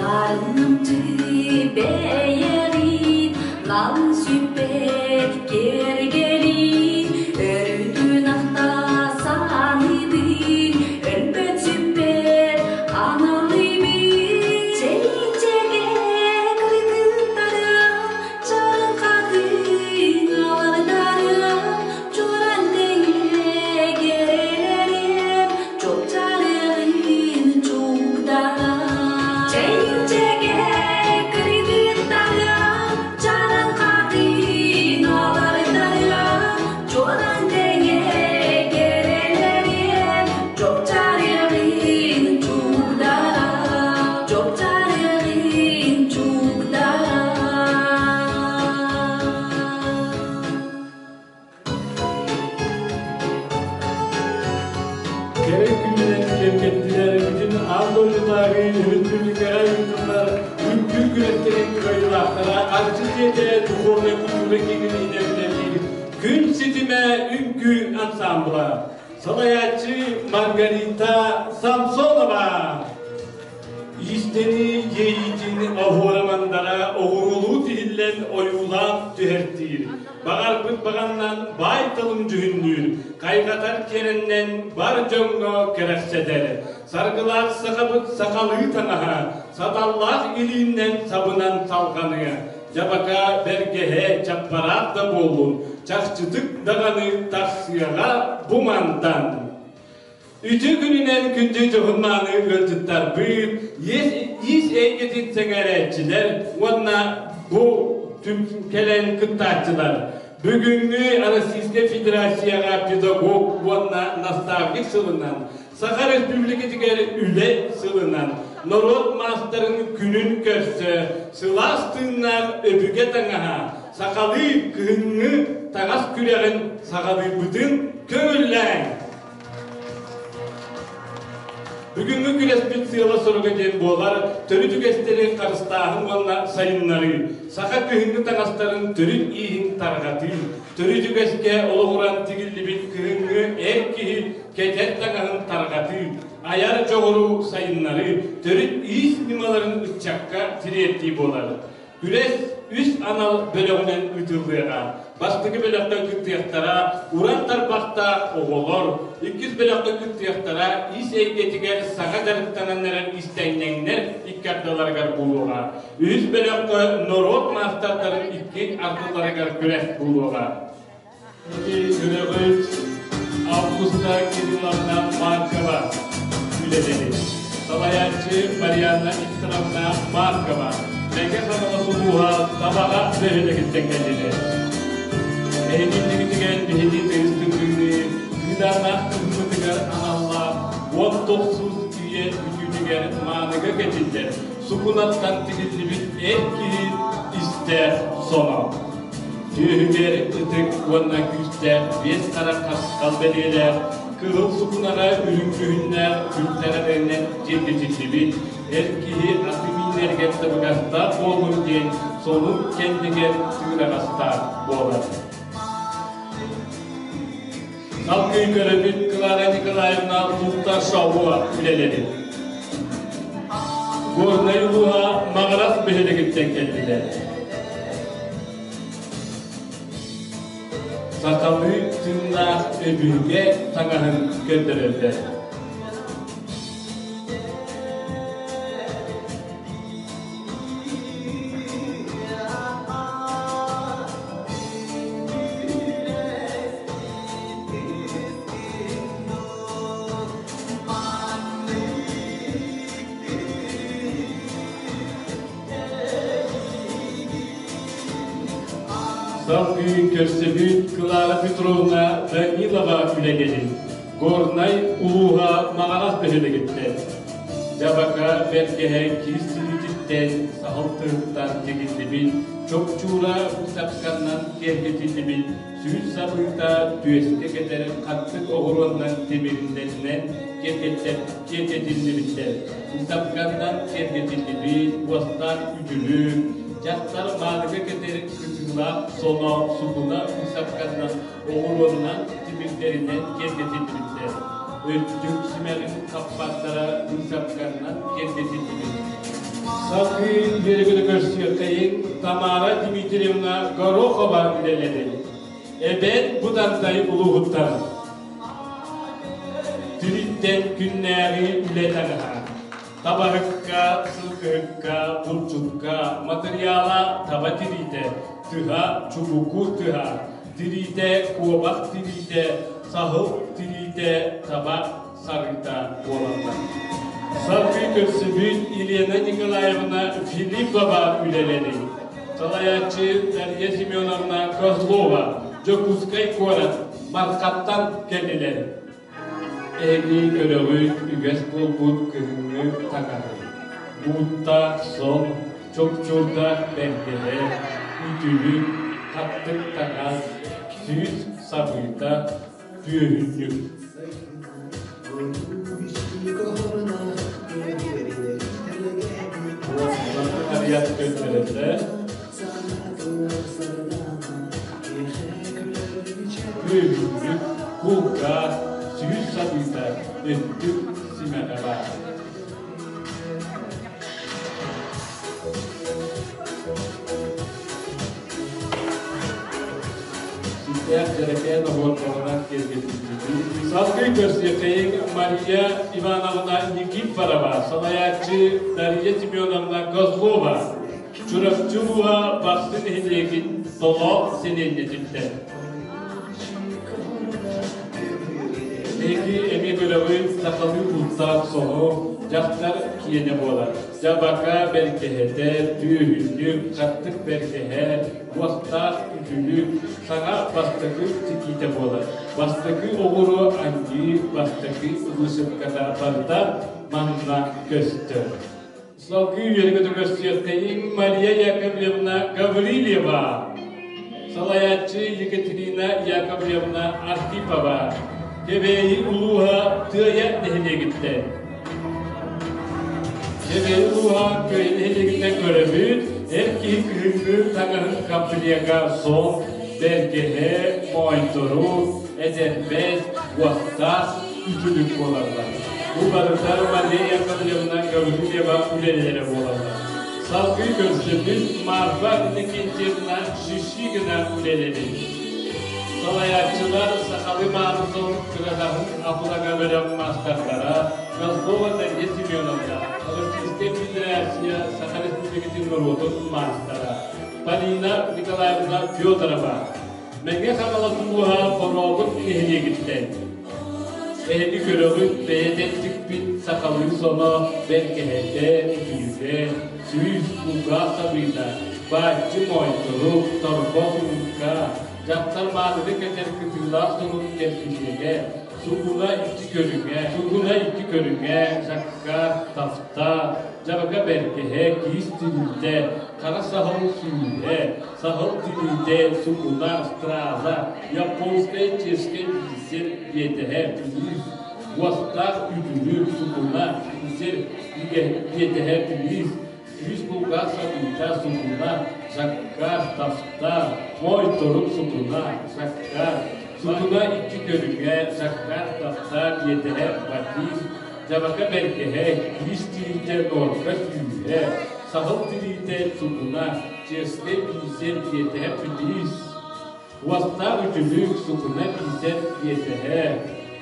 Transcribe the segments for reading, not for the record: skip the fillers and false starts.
Нарын-намчы бэйэҕит, лалын сүппэт кэргэлин, өрүтүн ахта саныыбын, өлбөт-сүппэт аналыыбын. Чэйчэгэ кыргыттарым, чарынхатын алардарым, чуран тэҥэ кэрэлэрим, чопчарыгын чугдара. Чэйчэгэ кыргыттарым, чарынхатын алардарым, чуран тэҥэ кэрэлэрим, чопчарыгын чугдара, чопчарыгын чугдара. Кэрэ күнүнэн киэргэттилэр бүтүн аан дойдутааҕы өрөспүүбүлүкэҕэ ыытыллар үҥкүү күрэстэрин кыайыылаахтара Арчы дьиэтэ духовнай культура киинин иһинэн Күн ситимэ үҥкүү ансаамбыла. Салайааччы Маргарита Самсонова. Иистэни иэйиитин оһуора-мандара оҕуруолуу тиһиллэн ойуулаан түһэртиир. Баҕарбыт баҕаннан баай тылын дьүһүннүүр, хайҕатар киэрэннэн бар дьоҥҥо кэрэхсэтэр. Саргылаах сахабыт сахалыы таҥаһа, саталлаах илииннэн сабынан салҕаныа. Дьабака бэргэһэ чаппараах да буоллун, чахчытык даҕаны тахсыаҕа бу мантан. Үтүө күнүнэн күндү дьоһун-мааны ыалдьыттарбыт, иис эйгэтин сэҥээрээччилэр уонна бу кэлэн кыттааччылар. Бүгүҥҥү Российскай Федерацияҕа педагог уонна наставник сылынан, Саха Республикатыгар үлэ сылынан, норуот маастарын күнүн көрсө сылаас тыыннаах өбүгэ таҥаһа, сахалыы кыһыҥҥы таҥас күрэҕин саҕалыырбытын көҥүллээҥ! Бүгүҥҥү күрэспит сыала-соруга диэн буолар төрүт үгэстэри харыстааһын уонна сайыннарыы, саха кыһыҥҥы таҥастарын төрүт ииһин тарҕатыы, төрүт үгэскэ олоҕуран тигиллибит кыһыҥҥы эр киһи кэтэр таҥаһын тарҕатыы, айар дьоҕуру сайыннарыы, төрүт иис ньымаларын ыччакка тириэрдии буолар. Күрэс үс анал бөлөҕүнэн ыытыллыаҕа. Бастакы бөлөхтөн кыттыахтара уран тарбахтаах оҕолор, иккис бөлөхтөн кыттыахтара ис эйгэтигэр саҥа дьарыктанан эрэр истэнньэҥнэр икки ардыларыгар буолуоҕа. Үһүс бөлөххө норуот маастардарын икки ардыларыгар күрэс буолуоҕа. Күрэҕи Августа Кирилловна Маркова үлэлэһит. Салайааччы Марианна Викторовна Маркова Мэҥэ Хаҥалас улууһа Табаҕа бөһүөлэгиттэн кэллилэр. Эһиги иннигитигэр биһиги тыйыс тымныыны кыыдааннаах кыһыммытыгар аналлаах уон тохсус үйэ бүтүүтүгэр мааныга кэтиллэр сукунаттан тигиллибит эр киһи истээх соно. Түөһүгэр ытык уонна күүстээх биэс харах харысхал бэлиэлээх, кыһыл сукунаҕа үрүҥ күһүннээх күлтэрэринэн киэргэтиллибит эр киһи аты миинэригэр табыгастаах буоллун диэн сонун кэннигэр тыыраҕастаах буолар. Салгыы көрөбүт Клара Николаевна Лукташова үлэлэрин. Горнай улууһа Маҕарас бөһүөлэгиттэн кэллилэр. Сахалыы тыыннаах өбүгэ таҥаһын көрдөрөллөр. Салгыы көрсөбүт Клара Петровна Данилова үлэгэлин Горнай улууһа Маҕарас бөһүөлэгиттэн Дьабака бэргэһэ киис тириититтэн саһыл тыһыттан тигиллибит чопчуура быыстапканнан киэргэтиллибит сүүс сабыыта түөскэ кэтэр хаттык оҕуруоннан тимириннэринэн киэргэтиллибиттэр. Быыстапканнан киэргэтиллибит уостаах үтүлүк, дьахтар мааныга кэтэр кытыылаах соно сукуна быыстапканнан оҕуруоннан тимирдэринэн киэргэтиллибиттэр. Өттүк симэҕин хаппаттара быысапканнан киэргэтиллибит. Салгыы үөрэ-көтө көрсүөххэйиҥ Тамара Дмитриевна Горохова үлэлэри. Эбээн Бытантай улууһуттан. Тириттэн күннээҕи үлэ таҥаһа. Табаһыкка, сылгыһыкка, булчукка матырыйаала таба тириитэ, тыһа, чубуку тыһа, тириитэ, куобах тириитэ, саһыл тириитэ, таба сарыыта буолаллар. Салгыы көрсүбүт Елена Николаевна Филиппова үлэлэри. Салайааччы Дарья Семеновна Козлова Дьокуускай куорат Мархаттан кэллилэр. Эһиги көрөҕүт үгэс буолбут кыһыҥҥы таҥаһы. Бууттаах сон, чопчуурдаах бэргэһэ, үтүлүк, хаттык таҥас, сүүс сабыыта, түөһүнньүк. Арыйат көрдөрөллөр. Күөлүннүк, кулгаах, сүүс сабыыта, өттүк симэҕэ баар. Сүрдээх дьэрэкээн оһуордарынан киэргэтиллибит. Салгыы көрсүөххэйиҥ Мария Ивановна Никифорова, салайааччы Дария Семеновна Козлова, Чурапчы улууһа Бахсы нэһилиэгин Толоох сэлиэнньэтиттэн. Эһиги эмиэ көрөҕүт сахалыы бултаах соһу дьахтар киэнэ буолар. Дьабака бэргэһэтэ, түөһүннүк, хаттык бэргэһэ, уохтаах үтүлүк, саҥа бастакы тикиитэ буолар. Бастакы оҕуруо анньыы бастакы высыпката барыта манна көстөр. Салгыы үөрэ-көтө көрсүөххэйиҥ Мария Яковлевна Гаврильева, салайааччы Екатерина Яковлевна Архипова, Кэбээйи улууһа Тыайа нэһилиэгиттэн. Кэбээйи улууһа Тыайа нэһилиэгиттэн көрөбүт, эр киһи кыһыҥҥы таҥаһын комплега сон, бэргэһэ, моойтору, этэрбэс, уохтаах үтүлүк буолаллар. Бу барыта Мария Яковлевна Гаврильева үлэлэрэ буолаллар. Салгыы көрсөбүт Марфа Иннокентьевна Шишигина үлэлэри. Салайааччылар сахалыы маанытын кырадаһын абылаҥа бөлөх маастардара Козлова Дарья Семеновна, Российскай Федерация Саха Республикатын норуотун маастара Полина Николаевна Федорова, Мэҥэ Хаҥалас улууһа Хорообут нэһилиэгиттэн. Эһиги көрөҕүт бэйэтэ тикпит сахалыы соно, бэргэһэтэ, үтүлүгэ, сүүс кулгаах сабыыта, бааччы моойторук, торбос уунка, дьахтар мааныны кэтэр кытыылаах сонун кэлбитиэгэ, сукуна икки көрүҥэ, сукуна икки көрүҥэ, жакка, тафта, дьабака бэргэһэ, киис тириитэ, хара саһыл сүүһэ, Саһыл тириитэ, сукуна, страза, японскай, чешскэй бисер, биэтэһэ, плюс, уостаах үтүлүк, сукуна, бисер, биэтэһэ, плюс, сүүс булгаах сабыыта, сукуна, жаккар, тафта, моойторук сукуна, жаккар, сукуна икки көрүҥэ, жаккар, тафта, биэтэһэ, батист, дьабака бэргэһэ, киис тириитэ, норка сүүһэ, саһыл тириитэ, сукуна, Чиэскэй биисэр биэтэһэ пилиис, уостаах үтүлүк, сукуна биисэр биэтэһэ,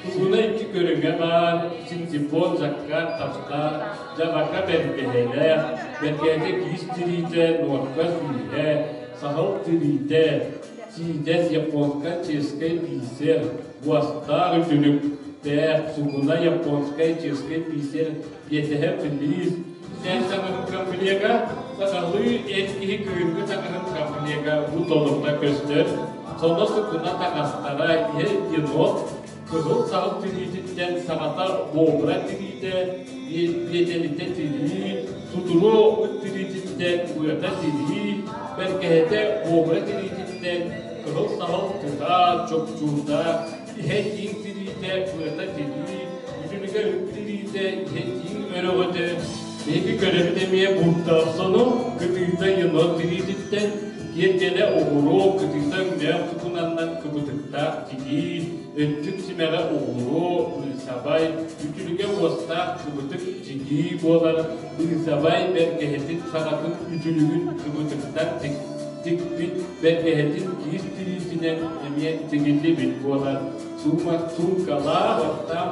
сукуна икки көрүҥэ баар, синтепон, жаккар, тафта, дьабака бэргэһэлээх, бэргэһэтэ киис тириитэ, нуорка сүүһэ, саһыл тириитэ, сиидэс, японка, чиэскэй биисэр, уостаах үтүлүк, тээх, сукуна, японскай, чиэскэй биисэр, биэтэһэ пилиис, Эн таҥаһын комплега, сахалыы эр киһи күһүҥҥү таҥаһын комплега бу толорто көстөр. Соно сукуна таҥастара иһэ енот, кыһыл саһыл тириититтэн саҕата буобура тириитэ, биэтэлитэ тирии, сутуруо ыт тириититтэн быата тирии, бэргэһэтэ буобура тириититтэн кыһыл саһыл тыһа, чопчуурда, иһэ тииҥ тириитэ, быата тирии, үтүлүгэ ыт тириитэ, иһэ тииҥ өрөҕөтө, биһиги көрөбүт эмиэ бултаах сону, кытыыта енот тириититтэн, киэргэлэ оҕуруо, кытыыта өҥнөөх сукунаннан кыбытыктаах тигии, өттүк симэҕэ оҕуруо, быысапка. быысабай, үтүлүгэ уостаах кыбытык тигии буолар, быысабай бэргэһэтин саҕатын үтүлүгүн кыбытыктан тикпит бэргэһэтин киис тириитинэн эмиэ тигиллибит буолар. Суумкалаах оттаах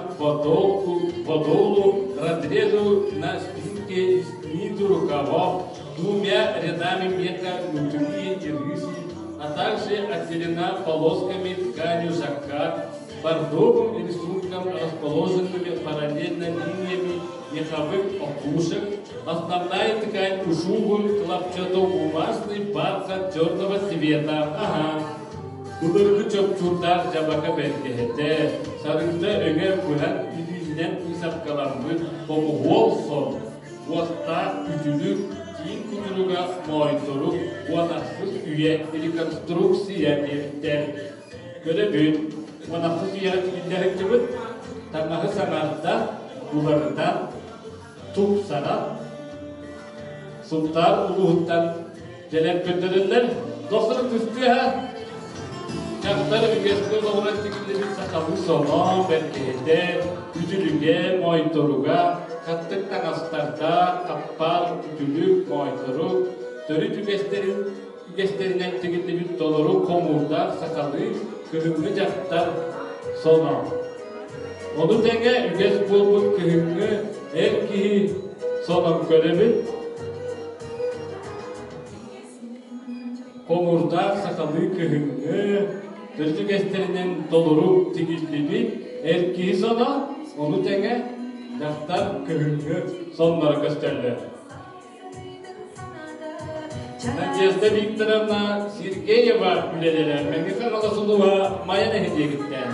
подолу разрезу на спинке и снизу рукавов двумя рядами меха внутри и рыси, а также отделена полосками тканью жаккард, бордовым рисунком, расположенными параллельно линиями меховых опушек. Основная ткань у шубы хлопчатобумажный бархат черного цвета. Ага. Былыргы чопчуурдаах дьабака бэргэһэтэ, сарыыта өҥө быһан илиинэн быысапкаламмыт хомуһуол сон, уостаах үтүлүк, киин кутуруга моойторук, уонахсыс үйэ реконструкция диэбиттэр. Көрөбүт, уонахсыс үйэҕэ тигиллэ сылдьыбыт таҥаһы саҥардан, уларытан, тупсаран, Сунтаар улууһуттан кэлэн көрдөрөллөр. Дохсун тыстыаһа дьахтар үгэскэ олоҕуран тигиллибит сахалыы соно, бэргэһэтэ, үтүлүгэ, моойторуга, хаттык таҥастардаах, хаппар, үтүлүк, моойторук, төрүт үгэстэрин үгэстэринэн тигиллибит толору хомуурдаах сахалыы кыһыҥҥы дьахтар соно. Ону тэҥэ үгэс буолбут кыһыҥҥы эр киһи сонун көрөбүт. Хомуурдаах сахалыы кыһыҥҥы төрүт үгэстэринэн толору тигиллибит эр киһи соно, ону тэҥэ дьахтар кыһыҥҥы сонноро көстөллөр. Надежда Викторовна Сергеева үлэлэрэ Мэҥэ Хаҥалас улууһа Майа нэһилиэгиттэн.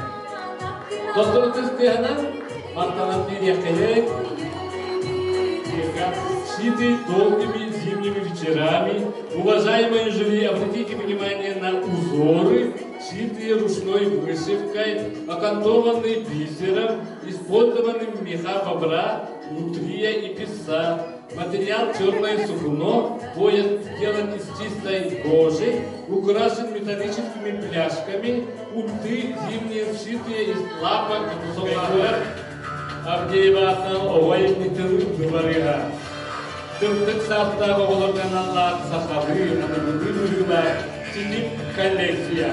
Достоru тыһынан мантанан биэриэххэйик. Ситы долгими зимними вечерами. Уважаемые жюри, обратите внимание на узоры, сшитые ручной вышивкой, окантованные бисером, использованным меха бобра, нутрия и песца. Материал черное сукно, пояс сделан из чистой кожи, украшен металлическими пляшками, унты зимние, сшитые из лапок соколов. Авдеева оҕо илмитин дыбарыга. Тымтык саастаах оҕолорго аналлаах сахалыы, аныгылыы быһыылаах ситим коллекция.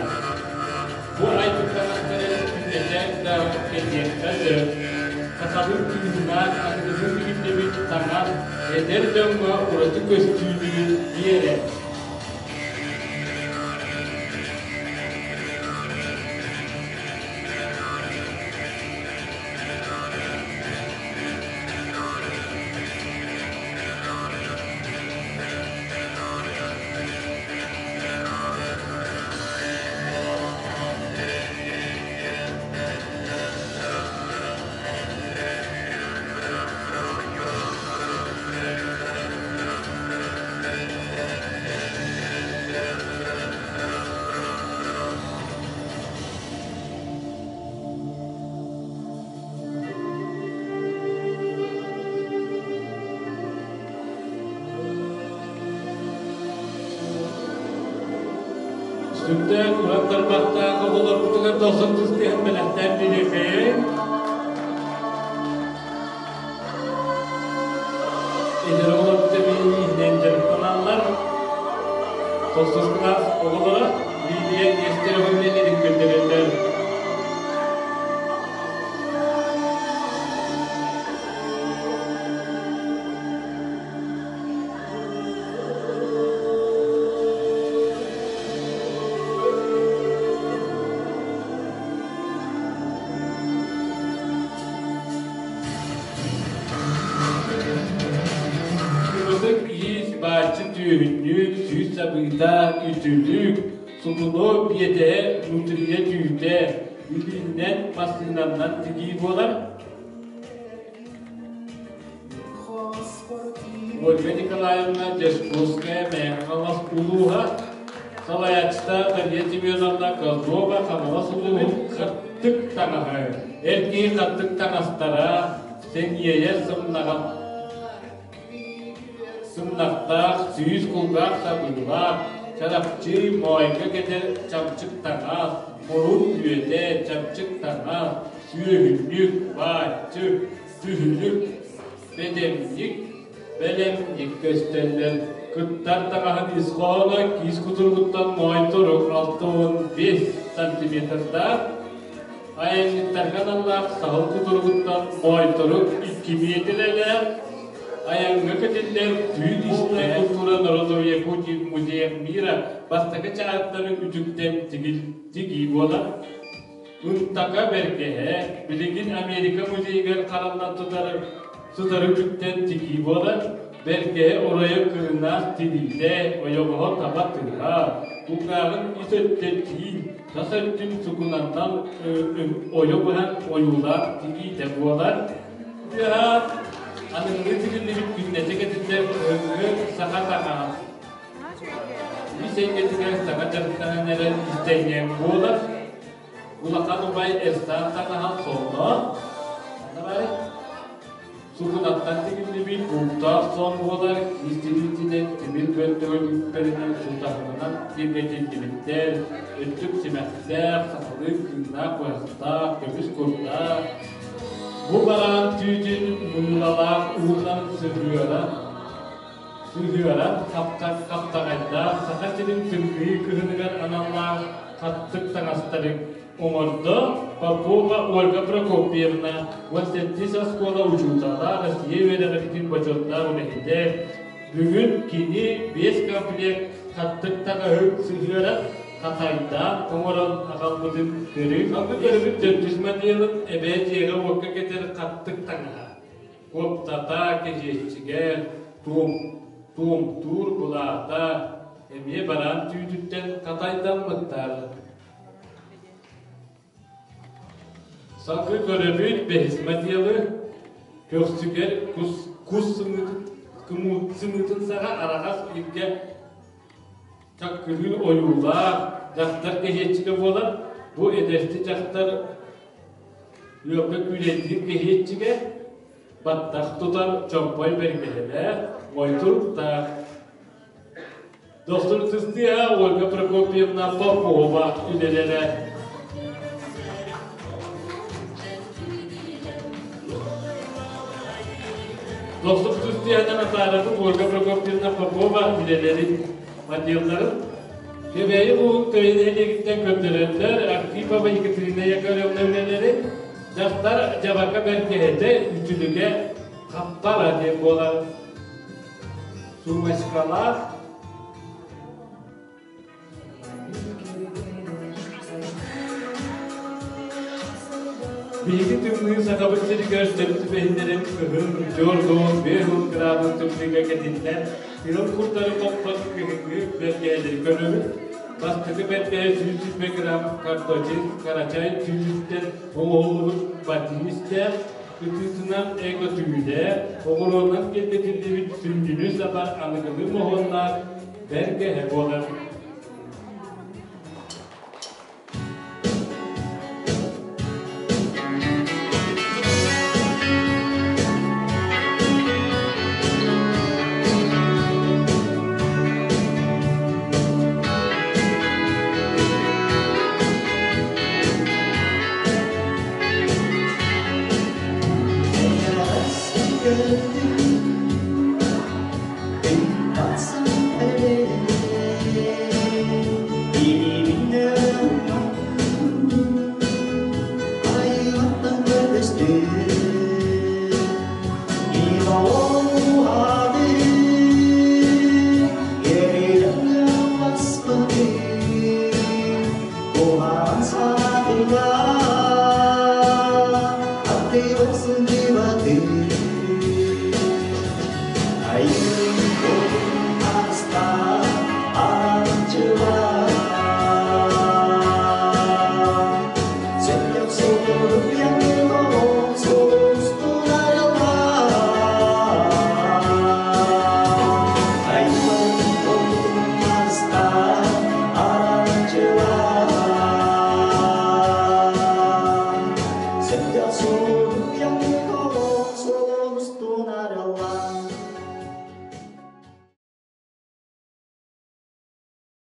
Бу айбыт таҥастары күннэтэ да кэтиэххэ сөп. Сахалыы тыыннаах, аныгылыы тигиллибит таҥас эдэр дьоҥҥо ураты көстүүнү биэрэр. Сүрдээх уран тарбахтаах оҕолорбутугар дохсун тыстыһан бэлэхтээн биэриэххэйиҥ. Эдэр оҕолорбут эмиэ ииһинэн дьарыктаналлар. Тохсус кылаас оҕолоро Лилия Нестерова үлэлэрин көрдөрөллөр. Кыбытык иис бааччы түөһүнньүк, сүүс сабыыта, үтүлүк, сутуну биэтэһэ, нутрия түүтэ, илииннэн, массыынаннан тигии буолар. Ольга Николаевна Дьячковская Мэҥэ-Хаҥалас улууһа, салайааччыта Дарья Семеновна Козлова Хаҥалас улууһун хаттык таҥаһы, эр киһи хаттык таҥастара, сэҥиэйэр сымнаҕас сымнахтаах, сүүс кулгаах сабыылаах, чарапчы, моойго кэтэр чамчык таҥас, мурун үөтэ, чамчык таҥас, Сүөһүнньүк, бааччы, түһүлүк, бэдэмньик, бэлэмньик көстөллөр. Кыттар таҥаһын ис хоһооно киис кутуругуттан моойторук 65 сантиметрдаах, айанньыттарга аналлаах саһыл кутуругуттан моойторук 2 миэтирэлээх, айаҥҥа кэтиллэр түү истээх культура народов Якутии в музеях мира бастакы чаһыттары үтүктэн тигии буолар. Ынтака бэргэһэ билигин Америка музейыгар хараллан тутар сытары үтүктэн тигии буолар. Бэргэһэ оройо кырынаах тириитэ, ойоҕоһо таба тыһа, кулгааҕын ис өттө тииҥ, тас өттүн сукунаннан ойо быһан ойуулаах тигиитэ буолар. Тыаһаан аныгылыы тигиллибит күннэтэ кэтиллэр кыһыҥҥы саха таҥаһа. Ис эйгэтигэр саҥа дьарыктанан эрэр истэнньэҥ буолар. Улахан убай Эрсан таҥаһа сонно. Давай. Сукунаттан тигиллибит бууктаах сон буолар, истибитинэн тимир көнтөгөн үктэринэн сутаһынан киэргэтиллибиттэр, өттүк симэхтээх, сахалыы кыыннаах быһахтаах, көмүс курдаах. Бу бараан түүтүн мыылалаах уунан сыһыаран, сыһыаран хаптаҕайдаах Саха сирин тымныы кыһыныгар аналлаах хаттык таҥастары оҥордо Попова Ольга Прокопьевна, 17 оскуола учуутала, Россия үөрэҕириитин бочуоттаах үлэһитэ. Бүгүн кини биэс комплект хаттык таҥаһы сыһыаран, хатайдаан оҥорон аҕалбытын көрүү. Ханнык көрүбүт төрдүс моделын эбээ дьиэҕэ-уокка кэтэр хаттык таҥаһа. Куоптата, кэһиэччигэ, туом, туомтуур былаата эмиэ бараан түүтүттэн хатайдаммыттар. Салгыы көрөбүт бэһис моделы көхсүгэр кус, кус сымыытын саҕа араҕас илгэ чаккырыы ойуулаах дьахтар кэһиэччигэ буолар. Бу эдэрчи дьахтар ыалга күүлэйдиир кэһиэччигэ баттах тутар чомпой бэргэһэлээх, мойтуруктаах. Доктор Тыстыа Ольга Прокопьевна Попова үлэлэрэ. Доктор Тыстыанан атаарабыт Ольга Прокопьевна Попова үлэлэрин моделларын Кэбээйи улууһун Тыйы нэһилиэгиттэн көрдөрөллөр Архипова Екатерина Яковлевна үлэлэрин дьахтар дьабака бэргэһэтэ үтүлүгэ хаптара диэн буолар. Сумочкалаах Биһиги тымныы Сахабыт сиригэр сөп түбэһиннэрэн кыһын дьордуон 50 градус тымныыга кэтиллэр тыал курдары хоппот кыһыҥҥы бэргэһэлэри көрөбүт. Бастакы бэргэһэ 120 грамм карточин карачай түүтүттэн оҥоһуллубут батинистээх, Ытыытынан эко-түүлэ, оҕуруонан киэргэтиллибит сүнньүнү сабар аныгылыы моһуоннаах бэргэһэ буолар.